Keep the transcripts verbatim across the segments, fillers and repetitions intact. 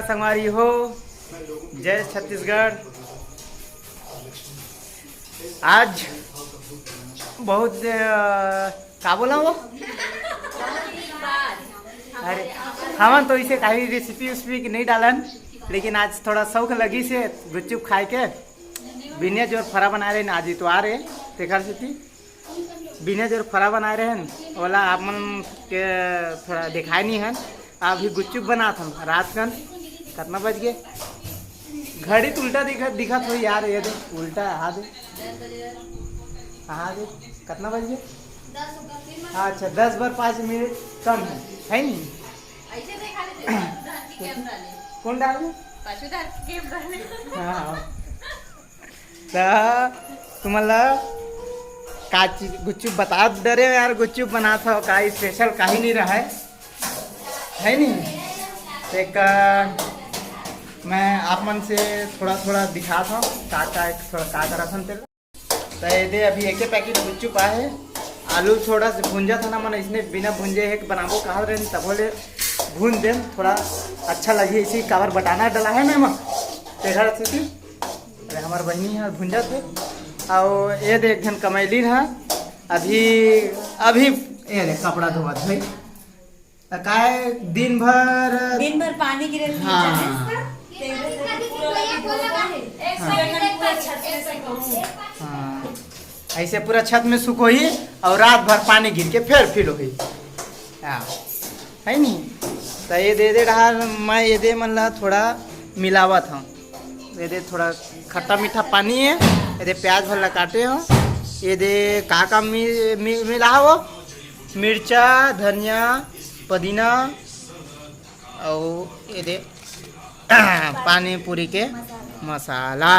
संगवारी हो, जय छत्तीसगढ़। आज बहुत, अ, का बोला वो? अरे, हमन तो इसे काही रेसिपी उसपी के नहीं डालन, लेकिन आज थोड़ा शौक लगी से गुपचुप खाए के। बिने जोर फरा बना रहे आज इतवार है, तेखर सेती बिने जोर फरा बनाए रहे हन, ओला आप मन के थोड़ा दिखाए नहीं हन। अभी गुपचुप बनात हन रात कन। कितना बज गए? घड़ी तो उल्टा दिखा, दिखत हो यार, ये दे उल्टा, हाँ दे, हाँ दे, कितना बज गए? अच्छा, दस बर पाँच मिनट कम है, है नहीं? कौन डाल दे? हाँ। त तुमन ला का चीज गुपचुप बता डरे यार, गुपचुप बनात हव का, स्पेशल काही नहीं रहा है, है नहीं? एक, अ, मैं आप मन से थोड़ा थोड़ा दिखात हव का का, थोड़ा का करत हन तेला। त ये दे अभी एक पैकेट गुपचुप आहे, आलू थोड़ा से भूंजा था ना, मन इसने बिना भूंजे एक बनाबो कहा रहे, तबो ले भून देन, थोड़ा अच्छा लगी। इसी काबर बटाना डला है ना एमा, तेखर सेती। अरे, हमार बहिनी है, भुंजत हे। अउ ये दे, एक झन कमैलिन है, अभी, अभी ये ले, कपड़ा धोवत है। त काय दिन भर दिन भर पानी गिरे, हाँ। हाँ। ऐसे पूरा छत में सुखोही और रात भर पानी गिर के फिर फिल होही। हाँ, है नी? त ये दे दे डहार, मैं ये दे मन ला थोड़ा मिलावत हूँ। ये दे थोड़ा खट्टा मीठा पानी है, ये दे प्याज भर ला काटे हो, ये दे का का मि, मि, मिला हो, मिर्चा, धनिया, पुदीना, और ये दे पानी पूरी के मसाला,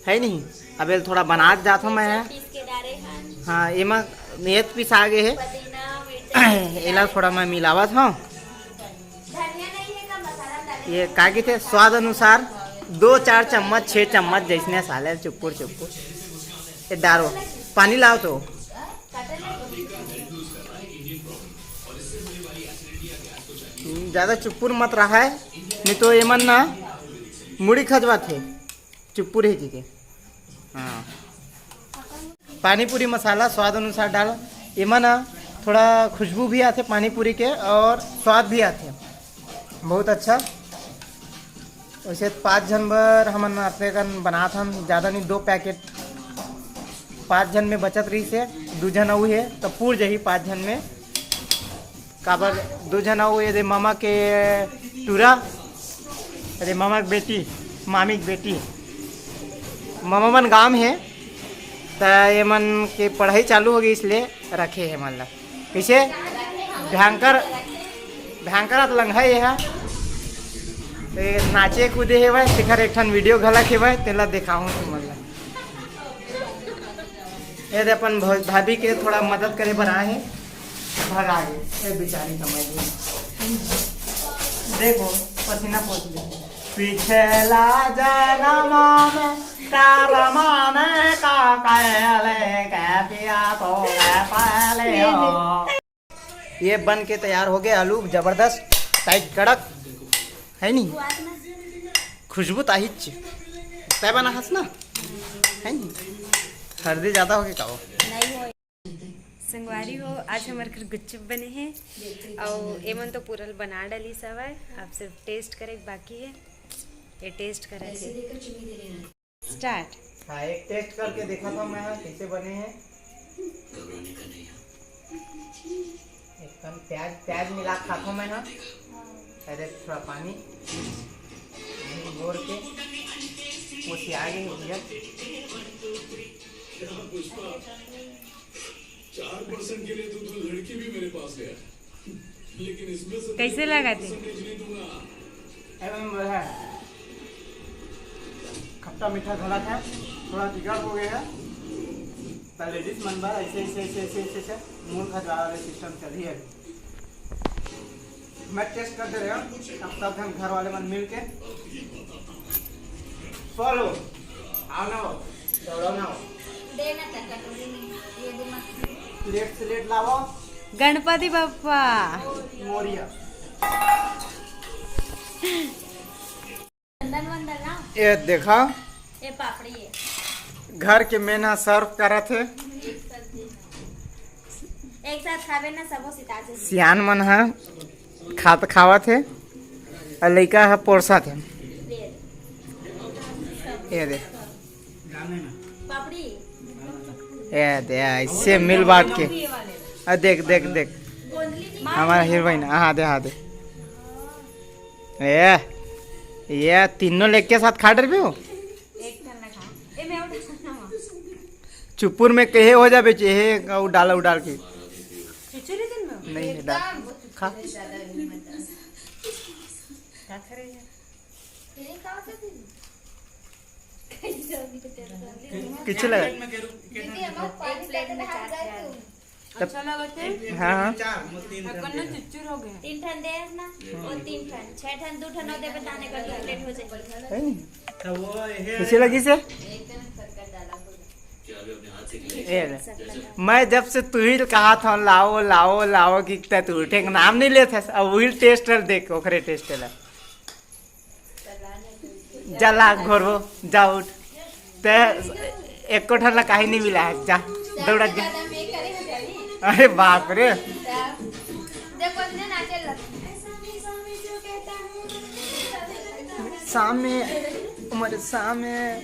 है नहीं? अब ये थोड़ा बना के जात हूँ मैं। पीस के डारे हन। हाँ, एमा मेथ पिसा गे है। पुदीना, मिर्चा, एला थोड़ा मैं मिलावत हूँ। ये का कहिथे, स्वाद अनुसार दो चार चम्मच, छः चम्मच जैसने साले चुप्पुर चुप्पुर। ये डारो, पानी लाओ तो। ज़्यादा चुप्पुर मत रहा है, नहीं तो एमन ना मुड़ी खजवाथे। चुप्पू रहे के, के। हाँ। पानी पूरी मसाला स्वाद अनुसार डाल। एमा ना थोड़ा खुशबू भी आथे पानी पूरी के और स्वाद भी आथे, बहुत अच्छा। वैसे पाँच झन बर हमन अतने कन बनात हन, ज़्यादा नहीं, दो पैकेट। पाँच झन में बचत रही से, दू झन अउ है तो पूर जही पाँच झन में। काबर दू झन अउ ये दे मामा के टूरा, अरे मामा के बेटी, मामी के बेटी, मामा मन गाँव में है, त ये मन के पढ़ाई चालू हो गई, इसलिए रखे है मन ला। पीछे भयंकर, भयंकर अत लंघा ये है। ए, नाचे कूदे हे भाई, तेखर एक ठन वीडियो घलक हे भाई, तेला दिखाऊँ तुमन ला। ये दे अपन भ-, भाभी के थोड़ा मदद करे बर आए हे, भगा गे, ये बेचारी समझ ली। देखो, पसीना पोंछ ले। पिछला जनम में कर्म में का कैले के पिया तो पहले हो। ये बन के तैयार हो गए आलू, जबरदस्त, टाइट, कड़क, है नी? खुशबू तो आहिच। तय बना हस ना, है नी? हल्दी ज़्यादा हो गई का हो? संगवारी हो, आज हमारे घर गुपचुप बने हैं और एमन तो पूरा बना डाली सवाय, अब सिर्फ टेस्ट करे के बाकी है। ये टेस्ट करे थे। स्टार्ट। हाँ, एक टेस्ट करके देखा था मैं, कैसे बने हैं। एकदम प्याज, प्याज मिला खा था मैं ना। अरे, थोड़ा पानी घोर के, वो सिया गई हो गया। चार परसेंट के लिए तो तू लड़की भी मेरे पास गया, लेकिन इसमें से कैसे लगा थे? एकदम बढ़िया है। खट्टा मीठा घला था, थोड़ा बिगड़ हो गया है। तो लेडीज मन बर ऐसे, ऐसे, ऐसे, ऐसे, ऐसे, ऐसे मूल खजवाए वाले सिस्टम चल रही है। मैं टेस्ट कर दे रहे हूँ, अब सब हम घर वाले मन मिल के फॉलो। आओ ना, दौड़ो ना। दे ना तक कटोरी में, ये दे मत। प्लेट, प्लेट लाओ। गणपति बप्पा। मोरिया। चंदन वंदन ना। ये देखा, ये पापड़ी है। घर के मेन ह सर्व करत हे। एक साथ खावे ना, सबो सिताजे। सियान मन ह खात खावत हे, अउ लइका ह पोरसत हे। ये दे, पापड़ी। ये दे, ऐसे मिल बांट के। आ, देख, देख, देख, हमारा हीरोइन। हाँ दे, हाँ दे। ए, ये तीनों लेके साथ खा डरबे हो। एक ठन ना खा। ए, मैं उठा ना। चुपुर में कहे हो जाबे, चे-, हे, उ डाला, उ डाल के। चुचुरी दिन में? नहीं, हे डाल। खा। का करे यार? किच्छू लगा। एक प्लेट में चार चार। अच्छा लगा थे? हाँ, हाँ। तीन ठन दे ना, वो तीन ठन, छह ठन, दू ठन और देबे, ताने कर दो प्लेट हो जाए। किच्छू लगी से? ए, मैं जब से तू ही कहा था, "लाओ, लाओ, लाओ," कि तै तू उठे के नाम नहीं लेत हस। अब वही टेस्ट देख, ओकरे टेस्ट ला। जा लाग घोरबो, जा उठ। ते एको ठन ला काहे नहीं मिला है, जा, दौड़ा जा। अरे बाप रे। सामे, उमर सामे।